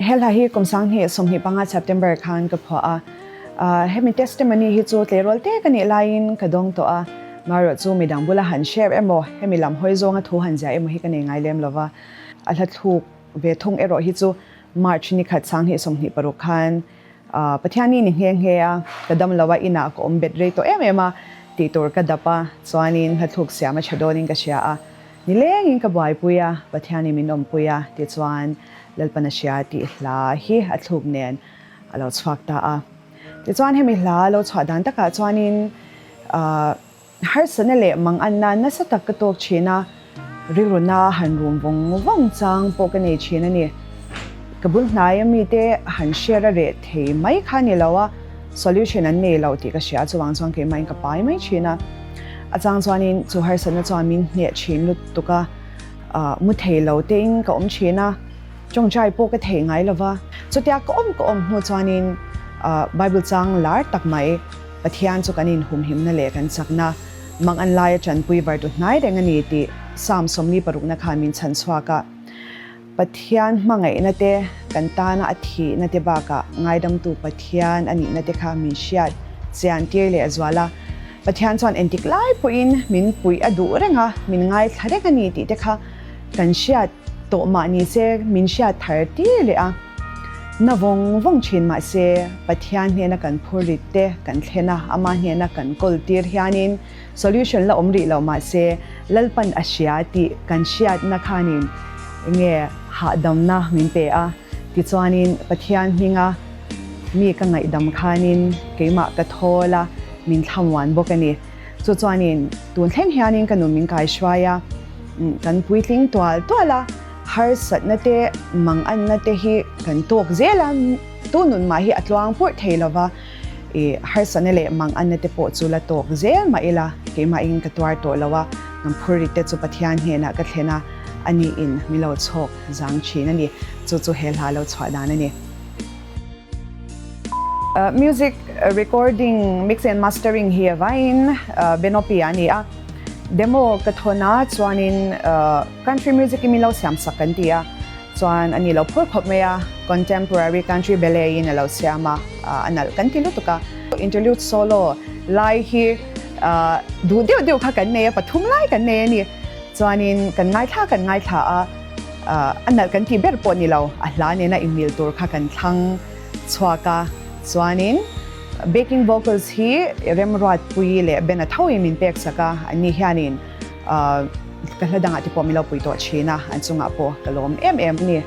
He hla hi kum 2025 September khan ka phuah a. Hemi testimony hi chu tleirawl te ka nih laiin ka dawng tawh a, marawh chu midang bula han share emaw, hemi lam hawi zawnga thu han ziah emaw hi ka nei ngai lem lova. A hla thluk ve thung erawh hi chu March ni khat 2026 khan Pathiani ni nghe nghe a, ka dam lo a, inah ka awm bet rei tawh em em a tih tur ka dap a, chuanin hla thluk siam a tha dawnin ka hria a. Nilengin ka buaipui a, Pathianin min awmpui a tichuan Lalpan a hria tih hla hi a thluk nen a lo chhuak ta a. Tichuan hemi hla lo chhuah dan takah chuanin harsatna leh manganna nasa tak ka tawk thin a, rilruna han rum vawng vawng chang pawh ka nei thin a ni. Ka bul hnaia mite han share a reh thei mai kha ni lo a, solution an nei lo tih ka hria chuvang chuan keimahin ka pai mai thin a. A chang chuanin chu harsatna chuan min hneh thin lutuk a, mu thei lo tein ka awm thin a, tawngtai pawh ka thei ngai lo va. Chutia ka awm ka awm hnu chuanin Bible chang lar tak mai Pathian chu kan inhumhimna leh kan chakna mang an laia tanpui vartu hnai reng a ni tih Psalm 46na khan min chhan chhuak a. Pathian hmangaihna te, kan tana a thihna te bakah ngaidamtu Pathian a nihna te kha min hriat chian tir leh zual a. Pathian chuan entik lai pawhin min puih a duh reng a, min ngaithla reng a ni tih te kha kan hriat tawh mah ni se min hriat thar tir leh a. Na vawng vawng thin mah se Pathian hnena kan phur rit te kan thlen a, ama hnena kan kawl tir hianin Solution la awm rih lo mahse Lalpan a hria tih kan hriatna khanin enge hahdamna min pe a, tichuanin Pathian hminga mi ka ngaihdam khanin keimah ka thawl a, min thlamuan bawk a ni. Chu chuanin tun thleng hianin ka nun min kaihruai a, kan puitling tual tual a, harsatna te manganna te hi kan tawk zel a, tu nun mah hi a tluang purh thei lova. I harsatna leh manganna te pawh chu la tawk zel mah ila, keimahin ka tuar tawh lo a, kan phurrit te chu Pathian hnenah ka thlen a, ani in mi lo chhawk zang thin a ni. Chu chu he hla lo chhuah dan a ni. Music recording, mix and mastering hi a vaiin Benopi a ni a, demo ka thawn a chuanin country music in min lo siam sak kan ti a, Chuan a ni lo phur khawp mai a, contemporary country ballet in a lo siam a, a nalh kan ti lutuk a. Interlude solo lai hi duh deuh deuh kha kan nei a, pathum lai kan nei a ni. Chuanin kan ngaithla kan ngaithla a, a nalh kan tih ber pawh ni lo, a hla nena inmil tur kha kan thlang chhuak a. Chuanin backing vocals hi Remruatpuii leh Bena thoin min pek sak a, anni hianin Ka hla dangah te pawh min lo pui tawh thin a, an chungah pawh ka lawm em em a ni.